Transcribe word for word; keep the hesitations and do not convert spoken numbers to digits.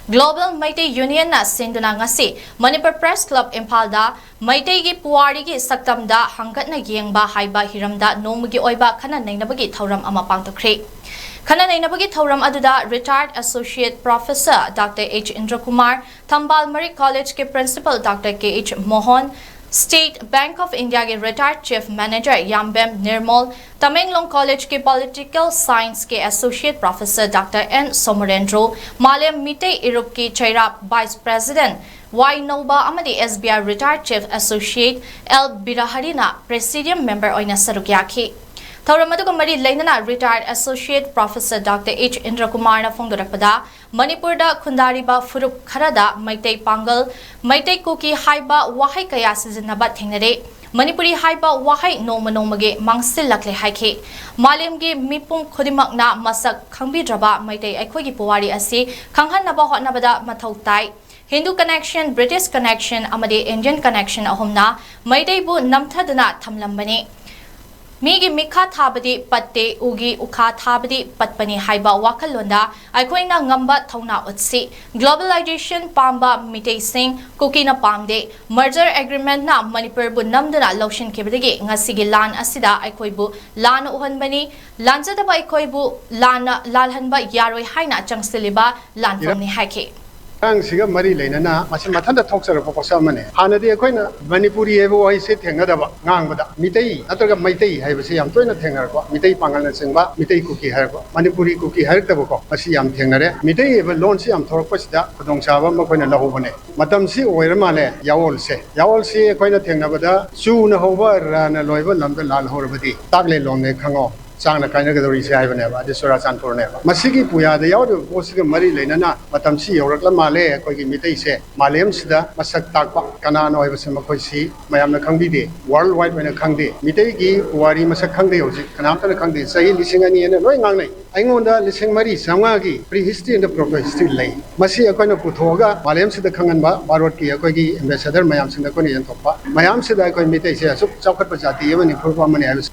Global Meitei Union ꯅ ꯁꯤꯟꯗꯨꯅ ꯉꯁꯤ ꯃꯅꯤꯄꯨꯔ Press Club ꯏꯝꯐꯥꯜꯗ ꯃꯩꯇꯩꯒꯤ ꯄꯨꯋꯥꯔꯤꯒꯤ ꯁꯛꯇꯝꯗ ꯍꯪꯒꯠꯅ ꯌꯦꯡꯕ ꯍꯥꯏꯕ ꯍꯤꯔꯝꯗ ꯅꯣꯡꯃꯒꯤ ꯑꯣꯏꯕ ꯈꯟꯅ ꯅꯩꯅꯕꯒꯤ ꯊꯧꯔꯝ ꯑꯃ ꯄꯥꯡꯊꯣꯛꯈ꯭ꯔꯦ꯫ ꯈꯟꯅ ꯅꯩꯅꯕꯒꯤ ꯊꯧꯔꯝ ꯑꯗꯨꯗ retired Associate Professor Doctor H ꯏꯟꯗ꯭ꯔꯀꯨꯃꯥꯔ, ꯊꯝꯕꯥꯜ ꯃꯔꯤꯛ College ꯀꯤ Principal Doctor K H Mohan, State Bank of India ꯒꯤ retired Chief Manager ꯌꯥꯝꯕꯦꯝ ꯅꯤꯔꯃꯣꯜ, Tamenglong College ꯀꯤ Political Science ꯀꯤ Associate Professor Doctor N ꯁꯣꯃꯔꯦꯟꯗ꯭ꯔꯣ, ꯃꯥꯂꯦꯝ ꯃꯤꯇꯩ ꯏꯔꯨꯞꯀꯤ ꯆꯩꯔꯥꯛ Vice President ꯋꯥꯏ ꯅꯧꯕ ꯑꯃꯗꯤ S B I retired Chief Associate L ꯕꯤꯔꯍꯔꯤꯅ Presidium Member ꯑꯣꯏꯅ ꯁꯔꯨꯛ ꯌꯥꯈꯤ꯫ ꯊꯧꯔꯝ ꯑꯗꯨꯒ ꯃꯔꯤ ꯂꯩꯅꯅ retired Associate Professor Doctor H ꯏꯟꯗ꯭ꯔꯀꯨꯃꯥꯔꯅ ꯐꯣꯡꯗꯣꯔꯛꯄꯗ, ꯃꯅꯤꯄꯨꯔꯗ ꯈꯨꯟꯗꯥꯔꯤꯕ ꯐꯨꯔꯨꯞ ꯈꯔꯗ ꯃꯩꯇꯩ ꯄꯥꯡꯒꯜ, ꯃꯩꯇꯩ ꯀꯨꯀꯤ ꯍꯥꯏꯕ ꯋꯥꯍꯩ ꯀꯌꯥ ꯁꯤꯖꯤꯟꯅꯕ ꯊꯦꯡꯅꯔꯦ꯫ ꯃꯅꯤꯄꯨꯔꯤ ꯍꯥꯏꯕ ꯋꯥꯍꯩ ꯅꯣꯡꯃ ꯅꯣꯡꯃꯒꯤ ꯃꯥꯡꯁꯤꯜꯂꯛꯂꯦ ꯍꯥꯏꯈꯤ꯫ ꯃꯥꯂꯦꯝꯒꯤ ꯃꯤꯄꯨꯝ ꯈꯨꯗꯤꯡꯃꯛꯅ ꯃꯁꯛ ꯈꯪꯕꯤꯗ꯭ꯔꯕ ꯃꯩꯇꯩ ꯑꯩꯈꯣꯏꯒꯤ ꯄꯨꯋꯥꯔꯤ ꯑꯁꯤ ꯈꯪꯍꯟꯅꯕ ꯍꯣꯠꯅꯕꯗ ꯃꯊꯧ ꯇꯥꯏ꯫ Hindu connection, British connection ꯑꯃꯗꯤ Indian connection ꯑꯍꯨꯝꯅ ꯃꯩꯇꯩꯕꯨ ꯅꯝꯊꯗꯨꯅ ꯊꯝꯂꯝꯕꯅꯤ꯫ ꯃꯤꯒꯤ ꯃꯤꯈꯥ ꯊꯥꯕꯗꯤ ꯄꯠꯇꯦ, ꯎꯒꯤ ꯎꯈꯥ ꯊꯥꯕꯗꯤ ꯄꯠꯄꯅꯤ ꯍꯥꯏꯕ ꯋꯥꯈꯜꯂꯣꯟꯗ ꯑꯩꯈꯣꯏꯅ ꯉꯝꯕ ꯊꯧꯅꯥ ꯎꯠꯁꯤ꯫ Globalization ꯄꯥꯝꯕ ꯃꯤꯇꯩꯁꯤꯡ ꯀꯨꯀꯤꯅ ꯄꯥꯝꯗꯦ꯫ Merger Agreement ꯅ ꯃꯅꯤꯄꯨꯔꯕꯨ ꯅꯝꯗꯨꯅ ꯂꯧꯁꯤꯟꯈꯤꯕꯗꯒꯤ ꯉꯁꯤꯒꯤ ꯂꯥꯟ ꯑꯁꯤꯗ ꯑꯩꯈꯣꯏꯕꯨ ꯂꯥꯟꯅ ꯎꯍꯟꯕꯅꯤ꯫ ꯂꯥꯟꯖꯗꯕ ꯑꯩꯈꯣꯏꯕꯨ ꯂꯥꯟꯅ ꯂꯥꯜꯍꯟꯕ ꯌꯥꯔꯣꯏ ꯍꯥꯏꯅ ꯆꯪꯁꯤꯜꯂꯤꯕ ꯂꯥꯟꯐꯝꯅꯤ ꯍꯥꯏꯈꯤ꯫ ꯃꯇꯥꯡꯁꯤꯒ ꯃꯔꯤ ꯂꯩꯅꯅ ꯃꯁꯤ ꯃꯊꯟꯇ ꯊꯣꯛꯆꯔꯛꯄ ꯄꯣꯠꯁꯛ ꯑꯃꯅꯤ꯫ ꯍꯥꯟꯅꯗꯤ ꯑꯩꯈꯣꯏꯅ ꯃꯅꯤꯄꯨꯔꯤ ꯍꯥꯏꯕ ꯋꯥꯍꯩꯁꯦ ꯊꯦꯡꯅꯗꯕ, ꯉꯥꯡꯕꯗ ꯃꯤꯇꯩ ꯅꯠꯇ꯭ꯔꯒ ꯃꯩꯇꯩ ꯍꯥꯏꯕꯁꯤ ꯌꯥꯝ ꯇꯣꯏꯅ ꯊꯦꯡꯅꯔꯛꯄ, ꯃꯤꯇꯩ ꯄꯥꯡꯒꯜꯅꯆꯤꯡꯕ, ꯃꯤꯇꯩ ꯀꯨꯀꯤ ꯍꯥꯏꯔꯛꯄ, ꯃꯅꯤꯄꯨꯔꯤ ꯀꯨꯀꯤ ꯍꯥꯏꯔꯛꯇꯕꯀꯣ, ꯃꯁꯤ ꯌꯥꯝ ꯊꯦꯡꯅꯔꯦ꯫ ꯃꯤꯇꯩ ꯍꯥꯏꯕ ꯂꯣꯟꯁꯤ ꯌꯥꯝ ꯊꯣꯔꯛꯄꯁꯤꯗ ꯈꯨꯗꯣꯡꯆꯥꯕ ꯑꯃ ꯑꯩꯈꯣꯏꯅ ꯂꯧꯍꯧꯕꯅꯦ꯫ ꯃꯇꯝꯁꯤ ꯑꯣꯏꯔ ꯃꯥꯜꯂꯦ ꯌꯥꯑꯣꯜꯁꯦ꯫ ꯌꯥꯑꯣꯜꯁꯤ ꯑꯩꯈꯣꯏꯅ ꯊꯦꯡꯅꯕꯗ ꯆꯨꯅ ꯍꯧꯕ ꯔꯅ ꯂꯣꯏꯕ ꯂꯝꯗ ꯂꯥꯜꯍꯧꯔꯕꯗꯤ ꯇꯥꯛꯂꯦ ꯂꯣꯝꯅꯦ ꯈꯪꯉꯣ꯫ ꯆꯥꯡꯅ ꯀꯥꯏꯅꯒꯗꯧꯔꯤꯁꯦ ꯍꯥꯏꯕꯅꯦꯕ꯫ ꯑꯗꯤ ꯆꯨꯔꯥꯆꯥꯟꯄꯨꯔꯅꯦꯕ꯫ ꯃꯁꯤꯒꯤ ꯄꯨꯌꯥꯗ ꯌꯥꯎꯔꯤꯕ ꯄꯣꯠꯁꯤꯒ ꯃꯔꯤ ꯂꯩꯅꯅ ꯃꯇꯝꯁꯤ ꯌꯧꯔꯛꯂ ꯃꯥꯜꯂꯦ꯫ ꯑꯩꯈꯣꯏꯒꯤ ꯃꯤꯇꯩꯁꯦ ꯃꯥꯂꯦꯝꯁꯤꯗ ꯃꯁꯛ ꯇꯥꯛꯄ ꯀꯅꯥꯅꯣ ꯍꯥꯏꯕꯁꯤ ꯃꯈꯣꯏꯁꯤ ꯃꯌꯥꯝꯅ ꯈꯪꯕꯤꯗꯦ꯫ World wide ꯑꯣꯏꯅ ꯈꯪꯗꯦ꯫ ꯃꯤꯇꯩꯒꯤ ꯄꯨꯋꯥꯔꯤ ꯃꯁꯛ ꯈꯪꯗꯦ꯫ ꯍꯧꯖꯤꯛ ꯀꯅꯥꯝꯇꯅ ꯈꯪꯗꯦ꯫ ꯆꯍꯤ ꯂꯤꯁꯤꯡ ꯑꯅꯤ ꯍꯥꯏꯅ ꯂꯣꯏ ꯉꯥꯡꯅꯩ꯫ ꯑꯩꯉꯣꯟꯗ ꯂꯤꯁꯤꯡ ꯃꯔꯤ ꯆꯥꯝꯃꯉꯥꯒꯤ pre history and proto history ꯂꯩ꯫ ꯃꯁꯤ ꯑꯩꯈꯣꯏꯅ ꯄꯨꯊꯣꯛꯑꯒ ꯃꯥꯂꯦꯝꯁꯤꯗ ꯈꯪꯍꯟꯕ, ꯚꯥꯔꯠꯀꯤ ꯑꯩꯈꯣꯏꯒꯤ ambassador ꯃꯌꯥꯝꯁꯤꯡꯗ ꯑꯩꯈꯣꯏꯅ ꯌꯦꯟꯊꯣꯛꯄ, ꯃꯌꯥꯝꯁꯤꯗ ꯑꯩꯈꯣꯏ ꯃꯤꯇꯩꯁꯦ ꯑꯁꯨꯛ ꯆꯥꯎꯈꯠꯄ ꯖꯥꯇꯤ ꯑꯃꯅꯤ, ꯐꯨꯔꯨꯞ ꯑꯃꯅꯤ ꯍꯥꯏꯕꯁꯤ꯫